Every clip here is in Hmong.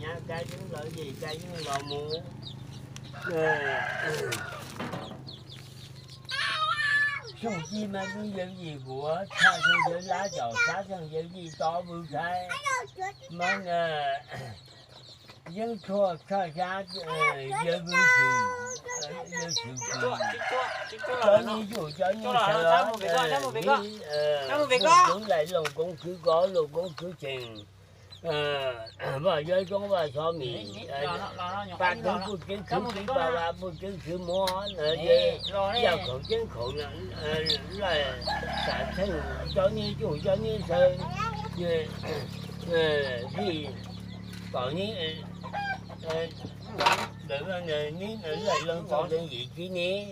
Nyab Kab Yeeb los yim, Kab Yeeb los mus. Xyooj Cib mas yeej yawv yim npuav, Tshaj Xeej yawv lab caum, Xab Xeej yawv yij tov vwv tshaib. Mas Yeeb Tshuaj Tshaj Xyab yawv vwv tswm, yawv tswm tswm. Cov nib cuj cov nib sawv, nib, Looj Koob Khwv Kos, Looj Koob Khwv Cheem, Vaj Yob Zoob Vaj Xov Mim, Paj Theeb Puj Ceeb Khwv Tib, Paj Vaj Puj Ceeb Khwv Muab, Yaj Khaum Ceeb Khaum, Laij Xam Theej, cov nib cuj cov nib sawv, Vij Kaum Nib, Laij Leej Txooj Leej Yim Tsib Nib,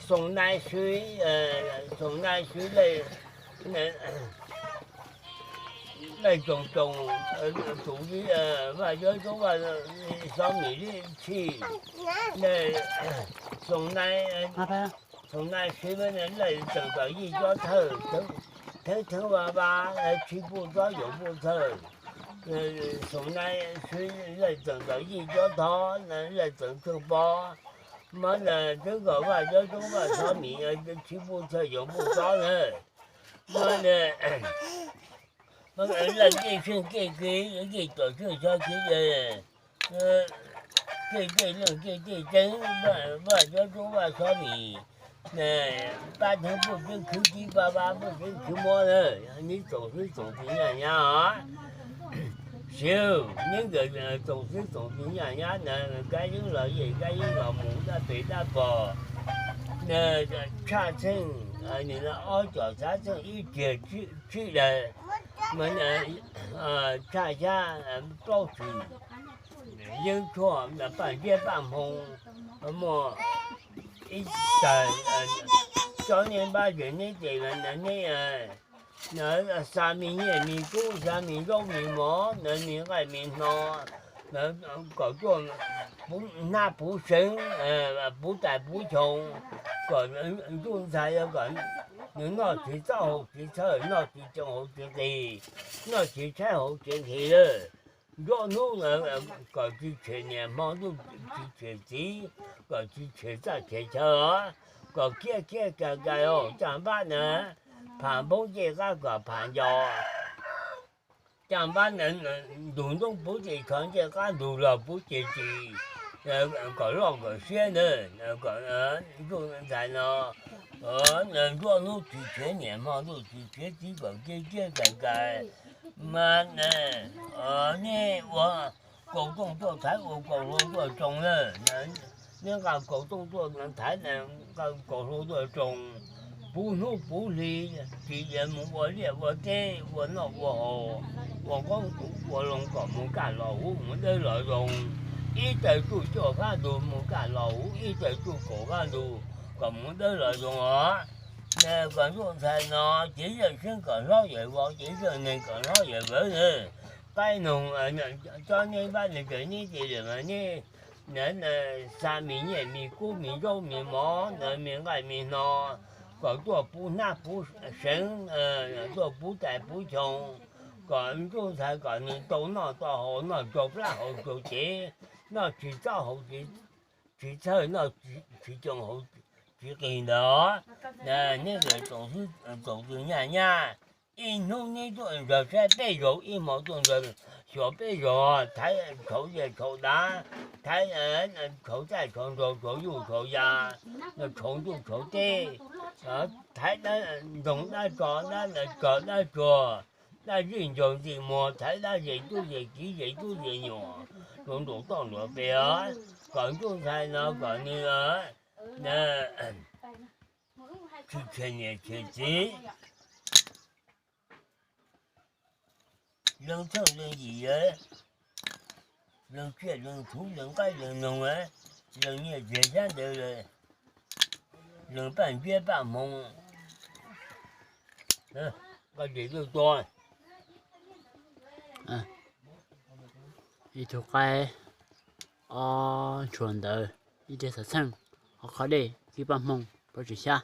Xoom Nai Sw, Xoom Nai Sw Laij, Laij Tsoom Tsoom, tus Vaj Yob Zoob Vaj Xov Mim Lib Txhij, Xoom Nai, Xoom Nai Sw Laij Tseem Tom Yij Cob Thawj, Theeb Theeb Vaj Vaj, Txhij Puj Txob Yoom Puj Thawj, Xoom Nai Sw Laij Tseem Tom Yij Cob Thov, Laij Tseem Tsheej Pob, Mab Txwb Nkaus Vaj Yob Zoob Vaj Xov Mim, Txhij Puj Thawj Yoom Puj Txob na. Mab Leej Keej Xyeej Keej Kev, Keej Tuam Xyeej Xyov Kev, Keej Keej Leej Keej Tej Tseeb, Vaj Yob Zoob Vaj Xov Mim, Paj Theeb Puj Ceeb Khwv Tib, Paj Vaj Puj Ceeb Khwv Muab na. Neb tsoom xib tsoom tw nyaj nyab os. Siv, neb nkawd tsoom xib tsoom tw nyaj nyab na, Kab Yeeb los yim, Kab Yeeb los mus, dab pem dab pog, Tshaj Xeej, nim no ob com Xab Xeej ib tiag tsib daim, Tshaj Xyab plaub txwm, Yeeb Tshuaj Paj Ntiab Paj Hmoo, muaj ib tag, cov neb npab ces neb ces neb xa me nyiaj me kub, xa me zaub me mov, me nqaij me hno, kom tuaj puv hnab puv seev, puv tais puv xyoo, kom ntsuj ntxhais kom nws noj tsis txob haus tsis txhawj, noj tsis tsoo haus tsis qis, noj tsis tshaib haus tsis nqhis lawm. Nruab hnub kom tsis tshem niam hmo ntuj tsis tshem txiv, kom tsis tshem txaj tshem chaw os, kom khiab khiab kais kais os, caj npab na, pham npoob ncej qab kom pham nco, caj npab ntug ntoob puv ces tsho, ncej qab ntug log puv ces tsis, kom loj kom siab ntawd, kom ntsuj ntxhais no, nruab hnub tsis tshem niam hmo ntuj tsis tshem txiv kom khiab khiab kais kais. Mas neb ua kaus tooj tuaj thaiv, ua kaus hlau tuaj tsoo na, neb nqa kaus tooj tuaj thaiv, nqa kaus hlau tuaj tsoo, puv hnub puv hli, tsis yuav mus ua liaj ua teb, ua noj ua haus, ua qoob ua loo kom mus kaj los huv mus dawb los zoo, ib tawg tsuj cuaj phab ntug mus kaj los huv, ib tawg tsuj kaum phab ntug kom mus dawb los zoo os. Kom ntsuj ntxhais no cev zaj seeb kom hlob yawm vau, cev zaj neeg kom hlob yawm vawv na. Qaib noog cov neb npab ne ces neb ces lawm mas neb xa me nyiaj me kub me zaub me mov na, me nqaij me hno, kom tuaj puv hnab puv seev, tuaj puv tais puv xyoo, kom ntsuj ntxhais kom nws tau noj tau haus, noj tsau plab haus tsau cev, noj tsis txob haus tsis txhawj, noj tsis tsoo haus tsis qis ntawd. Neb nkawd tsoom xib tsoom tw nyaj nyab, ib hnub neb tuaj ntsawg saib peb zaug, ib hmo tuaj ntsawg xyuas peb zaug, thaiv tshauv zej tshauv dav, thaiv tshauv txaij tshauv nraug, tshauv yuj tshauv ya, tshauv ntuj tshauv teb, thaiv dab ntoo dab tso, dab tsog dab tsuag, dab zij ncaug ntxij muag, thaiv dab zes tub zes kiv, zes tub zes nyuam, nruas nraum toj nruas pes os, kom ntsuj ntxhais no kom nws tsis tshem niam tshem txiv, leej txheej leej yim, leej tsiaj leej txhu, leej qaib leej noog, leej nyiaj txiag xyab ntawv, leej paj ntiab paj hmoo. Nqa tes tuaj tua. Ib tug qaib, ob ntshua ntawv, ib reg xav txheej, ob qho dej, ib paj hmoo, plaub tsev xyab.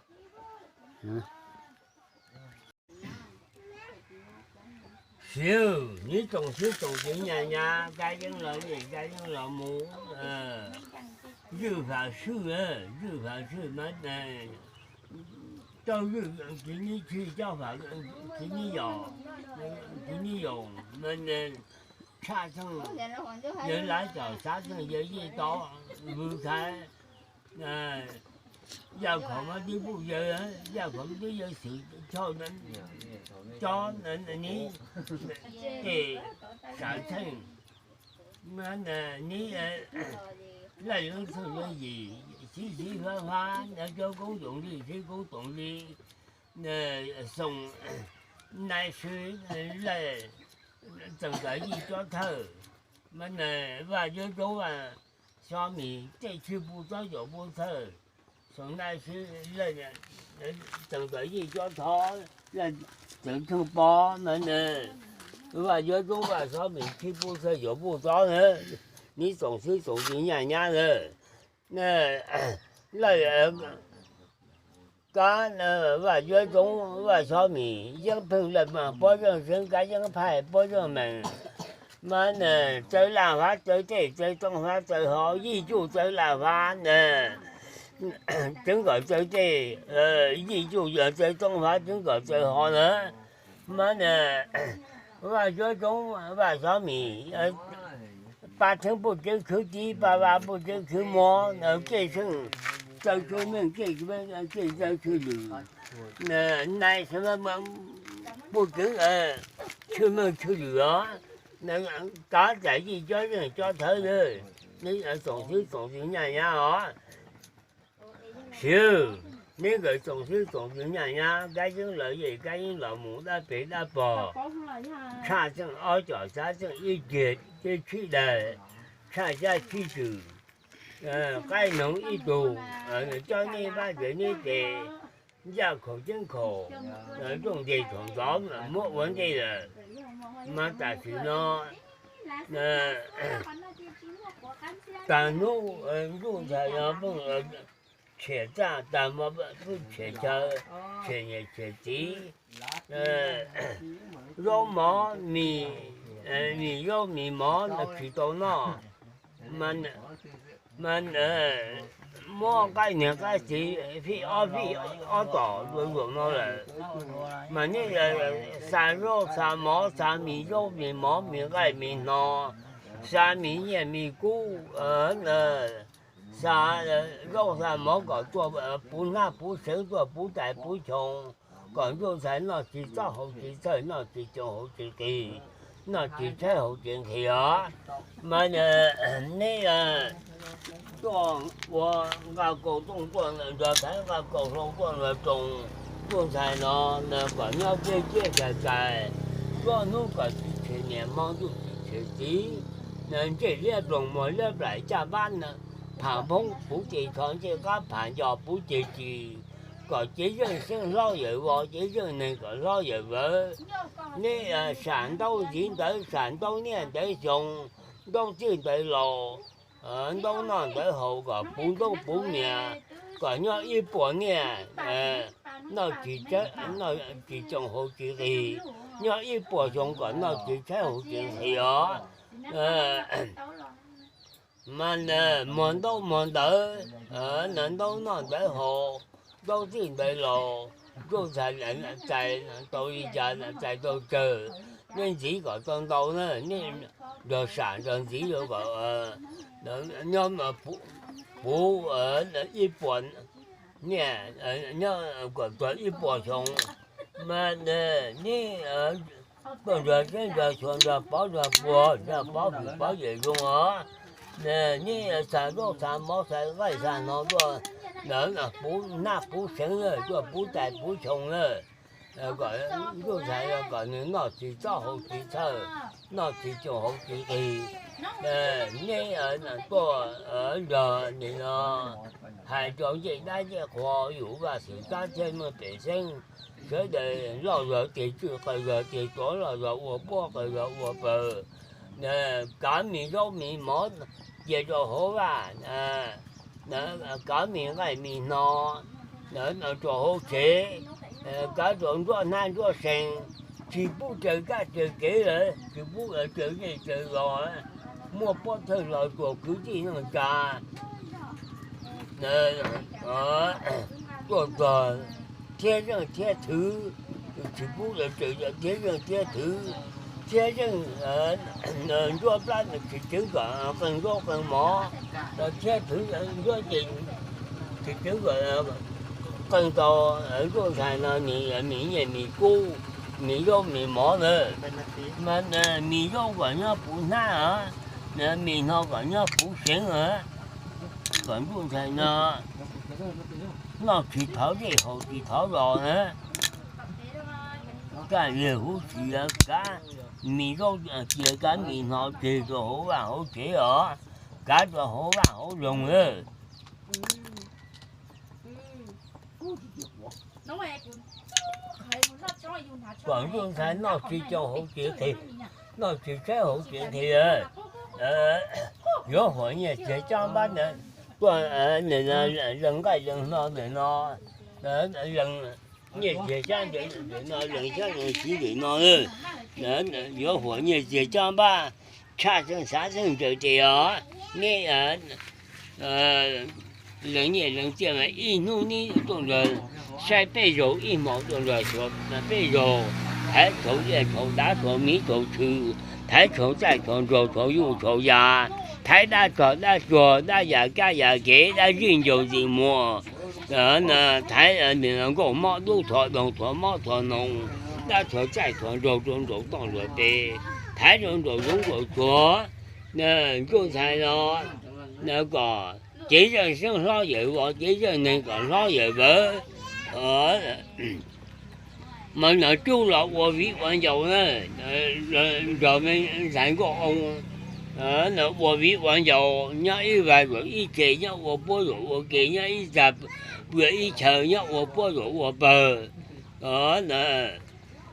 Txiv, neb tsoom xib tsoom txwv nyaj nyab, kab yeeb los yej kab yeeb los mus, zwj fam swj, zwj fam swj mas tau zwj txiv neb tshij cob fam, txiv neb yos, txiv neb yoos mas tshaj xeej yawg lav com xav xeej yawg yij tod vwm thaiv. Yaj khaum mas twb puj yawg, yaj khaum twb yawg xwm chauj cob neb tej sam txheej, neb laij leeb txheej leej yim, xib xib fab fab, cov koob yoos lij xib koob toom li, xoo nai sib laij txeem kawm yij cob thawj, mas Vaj Yuav Roob Vaj Xyob Mis tej tshij puj txob yuav puj thawj, xoo nai sib laij txeem kawm yij cob thov, txeem tsheej pov mas Vaj Yuav Roob Vaj Xyob Mis tshij puj thawj yuav puj txob na, neb tsoom xib tsoom txwv nyaj nyab na, lawm kab Vaj Yuav Roob Vaj Xyob Mis yeeb pheej lawm mas pob zeej seeb kab yeeb phaij pob zeej mees, mas txawv laj fab txawv tej txawv tooj fab txawv hov yij cuj txawv laj fab na, tseeb kom txawv tej yij cuj txawv tooj fab tseeb kom txawv hov na, mas Vaj Yuav Roob Vaj Xyob Mis pab theeb puj tseeb khwv tib pab vaj puj tseeb khwv muab, kev seej txawj tshwj meej kev txawj tshwj lwm, nai puj tseeb tshwj meej tshwj lwm os, kav tsam yij cob zeej cob thawv, neb tsoom xib tsoom txwv nyaj nyab os. Siv, neb nkawd tsoom xib tsoom txwv nyaj nyab, kab yeeb los yej kab yeeb los mus dab pem dab pog, tshaj txeej ob com xav txeej ib ceg teb tshib daig, tshaj xyab tshib twm, qaib noog ib tug, coj neb pab ntes neb tes, ncaj khaum ceeb khaum, nrooj ntes thaum ntxov muab ua ntej lawm, mas tam sim no tag hnub ntuj ntxhais no pheej tshiam txaj tag hmo pheej tshiam chaw, tshiam niam tshiam txiv, zaub mov mis, mis zaub mis mov tsis tau noj, mas muab qaib niag qaib txiv fij ob fij ob tom dua zaum no lawm, mas neb xa zaub xa mov xa mis zaub mis mov mis nqaij mis hno, xa mis nyiaj mis kub, xa zaub xa mov kom tuaj puv hnab puv seev tuaj puv tais puv xyoo, kom ntuj ntxhais noj tsis txob haus tsis txhawj noj tsis coom haus tsis qis, noj tsis tshaib haus tsis nqhis os. Mas neb tuaj ua nqa kaus tooj tuaj nrog thaiv nqa kaus hlau tuaj nrog roos, ntuj ntxhais no kom nyob ciaj ciaj txais txais, txhua hnub kom tsis tshem niam hmo ntuj tsis tshem txiv, ntsej liab ploog muag liab plaim caj vab, pham npoob puv ces tsho ntsej qab pham nco puv ces ris, kom cev zeej xeeb hlob yawm vos cev zeej neeg kom hlob yawm vawv. Neb sam ntaub ntxiv ntawv sam ntaub niaj ntawv xyoo, ntaub txwj ntawv laus, ntaub noj ntawv haus kom puv ntaub puv niam, kom nyob ib puas niaj, noj tsis coom haus tsis qis, nyob ib puas xyoo kom noj tsis tshaib haus tsis nqhis os. Mas muag ntaub muag ntawv, ntaub noj ntawv haus, ntaub txwj ntawv laus, ntuj ntxhais txais tau li cas txais tau tsawg, nej ntxiv kom tau ntau na, nej nrog sam nrog ntxiv kom nyob puv ib puas niaj, nyob kom txog ib puas xyoo. Mas neb tuaj nrog teb nrog xyuas nrog pov nrog puag nrog pov vwm pov yawm zoo os. Neb xa zaub xa mov xa nqaij xa hno tuaj, puv hnab puv seev na tuaj puv tais puv xyoo na, kom ntuj ntxhais kom nws noj tsis txob haus tsis txhawj, noj tsis coom haus tsis qis. Neb tuaj nrog nim no hais rau ncej dab ncej qhua yus vaj xwm tab thiaj meej pem xeeb, sawv daws loj zog tes tswj qaws zog tes tuav loj zog ua puab qaws zog ua pawg, kav mis zaub mis mov cia rau hauv vaj, kav mis nqaij mis hno rau hauv tsev, kav rau nruab hnab nruab see, Tsis pub raws kab raws kev lawm, tsis pub raws zej raws zos, muaj pov thawj los tsuas kwv tij neej tsa tuaj txog thiab zeej thiab thwv, tsis pub raws thiab zeej thiab thwv, thiab zeej ntsuab plab tsis twv kom qee zaub qee mov, thiab thwv ntsuab ces tsis twv kom qee tau. Zuj ntxhais no nws mis nyiaj mis kub, mis zaub mis mov na, mas mis zaub kom nyob puv hnab os, mis hno kom nyob puv seev os, kom zuj ntxhais no noj tsis thov zej haus tsis thov zos na. Kaj liag huv si kav mis zaub cia kav mis hno tseg rau hauv vaj hauv tsev os, kav rau hauv vaj hauv zoov na. Kom zuj ntxhais noj tsis tau hauv tsev qhia, noj tsis tshaib hauv tsev qhia, yuav huam nyiaj txiag caj npab tuaj, lees nqaij lees hno ntawm no, lees nyiaj txiag caj npab ntawm no, lees xyab lees xiv ntawm no, yuav huam nyiaj txiag caj npab, tshaj xeeb xav xeeb nraws tes os, neb lees nyiaj lees txiaj mas ib hnub neb tuaj nrog saib peb zaug, ib hmos tuaj nrog xyuas peb zaug, thaiv tshau liaj tshau dav tshau miv tshau tshwm, thaiv tshau txaij tshau nraug tshau yuj tshau ya, thaiv dab tsog dab tsuag dab yam kab yam kev dab zij ncaus ntxim muag. Thaiv nkauj mob dub thov doog thov mob thov noog, dab thov txaij thov nraug rau nraum toj nraum pes, thaiv rau nraum zoov nraum tsuag. Zuj ntxhais no kom cev zeej xeeb hlob yawm vos, cev zeej neeg kom hlob yawm vawv. Mas nov cub los ua viv ua ncaus na, nrog me ntxhais nkauj oo ua viv ua ncaus, nyob ib vag zuam ib tse, nyob ua puab zuam ua ke, nyob ib txag pua ib chaw, nyob ua puab zuam ua pawg.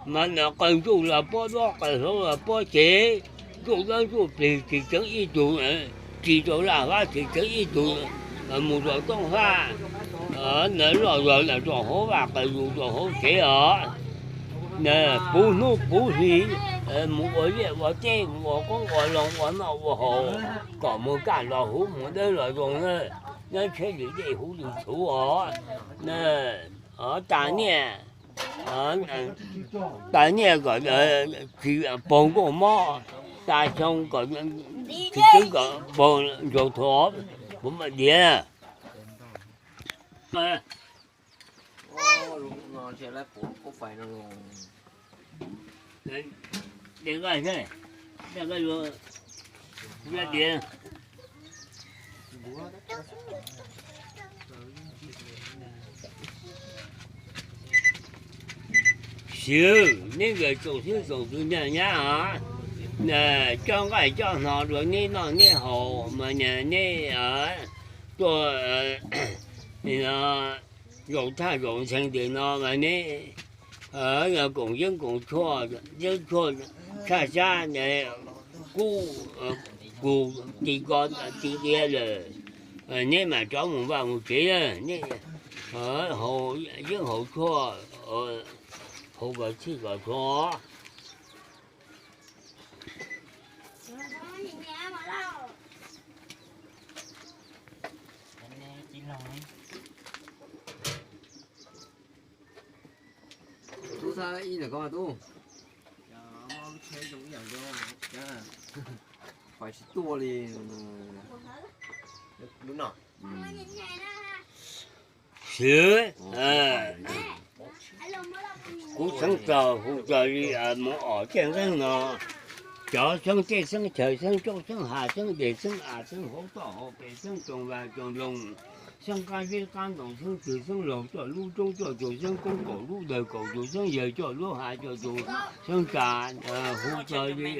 Mas nov qawg ntsuj los puab dob, qawg hlauv los puab cev, ntsuj dob ntsuj plig tsis tseev ib tug, ris rau laj vab tsis tseev ib tug, mus rau toob fab, loj zog los rau hauv vaj qawg zus rau hauv tsev os. Puv hnub puv hli mus ua liaj ua teb, mus ua qoob ua loo, ua noj ua haus, kom mus kaj los huv, mus dawb los zoo na, nyob tsheb li dej huv li txhuv os. Tas niaj, tas niaj kom tsis paug nkauj mob, tas xyoo kom tsis twb kom paug ntsaug thuav, puv mam diav. Siv, neb nkawd tsoom xib tsoom tw nyaj nyab os, coj nqaij coj hno rau neb noj neb haus mas neb tuaj zaum thaj zaum ntxhee ntawm no mas neb koom yeeb koom tshuaj, yeeb tshuaj tshaj xyab kub kug ti ko ti diav lawm, neb mam rov mus vaj mus tsev, neb haus yeeb haus tshuaj, haus kom txhij kom txhua. Tub, sab ib ntawm ko tub. Pais tsis tuaj li. Lub no. Xwv, kuv xeeb txog hu txog li mus om tej nqeeb no, cov xeeb teb xeeb chaw xeeb tsob xeeb hav xeeb deg xeeb av xeeb hauv toj hauv pes xeeb tsoom vaj tsoom loog, xeeb qab zeb qab ntoo xeeb twg xeeb laug coj lub roob coj tug xeeb koob kaum lub dawg kaum tug xeeb yawg coj lub hav coj tug xeeb tas, hu txog li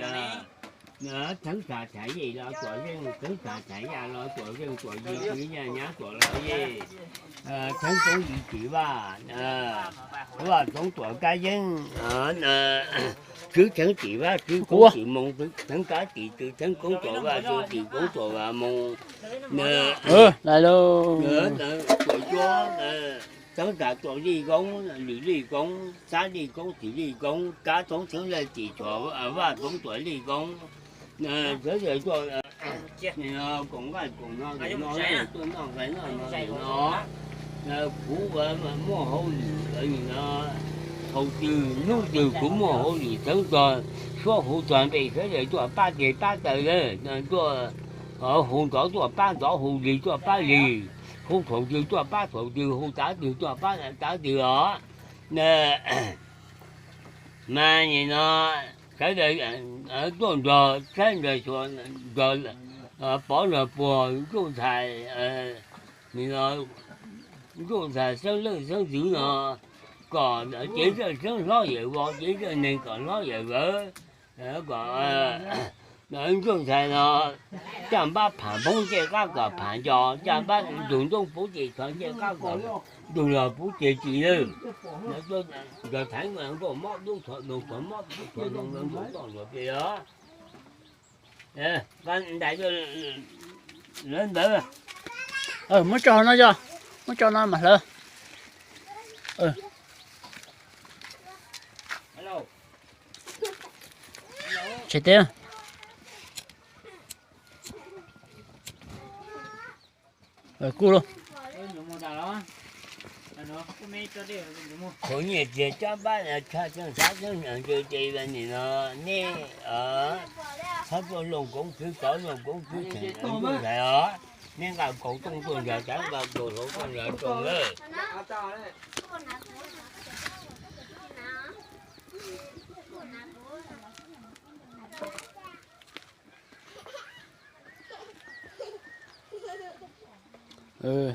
theeb tas thaiv yej los tuam zeej, theeb tas thaiv yaj los tuam zeej, tuam yig tsis nyaj nyab tuam los yej, theeb koob yig tim vaj, vaj txoov tuam kab yeeb, tswv theeb tim vaj tswv koob tim moo, theeb kab tim tswv theeb koob tuam vaj tswv tim koob tuam vaj moo. Tuam cuab, Txheeb tas tuam lij koob, lwm lij koob, xab lij koob, txim lij koob, kab toob txheeb laj tim tshuam, vaj toob tuam lij koob, sawv daws tuaj, koom nqaij koom no, tuaj noj nqaij noj no no. Kuv muaj hauj lwm no, thaum twg hnub twg kuv muaj hauj lwm txheeb txog, suab hu txog npe sawv daws tuaj pab tes pab taw lawm, tuaj hu ntxov tuaj pab ntxov, hu lig tuaj pab lig, hu thaum twg tuaj pab thaum twg, hu tav twg tuaj pab tav twg os. Mas nim no sawv daws tuaj nrog saib nrog xyuas, nrog pov nrog puag ntsuj ntxhais, nim no ntsuj ntxhais xeeb leej xeeb ntxwv no, kom cev zaj xeeb hlob yawm vos, cev zaj neeg kom hlob yawm vawv, kom ntsuj ntxhais no caj npab pham npoob ncej qab kom pham nco, caj npab ntug ntoob puv ces txhov ncej qab kom ntug los puv ces tsis lawm. Nrog thaiv nkauj mob dub txhov doog txhov mob dub txhov doog ntawd ntxuav toj ntxuav pes os. Ntais lawv ntawd. Muab tso no yog, muab tso no mas hlawv. Tseg teb. Kuj lauj. Thaum nyiaj txiag caj npab tshaj txheej xav txheej ntsws ces nim no nej txhob tuaj looj koob txwv tov looj koob txwv txheem ntsuj ntxhais os. Nej nqa kaus tooj tuaj nrog tav, nqa kaus hlau tuaj nrog rooj lawm.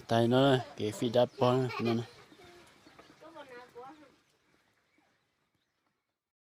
Tas no kev fij dab pog no.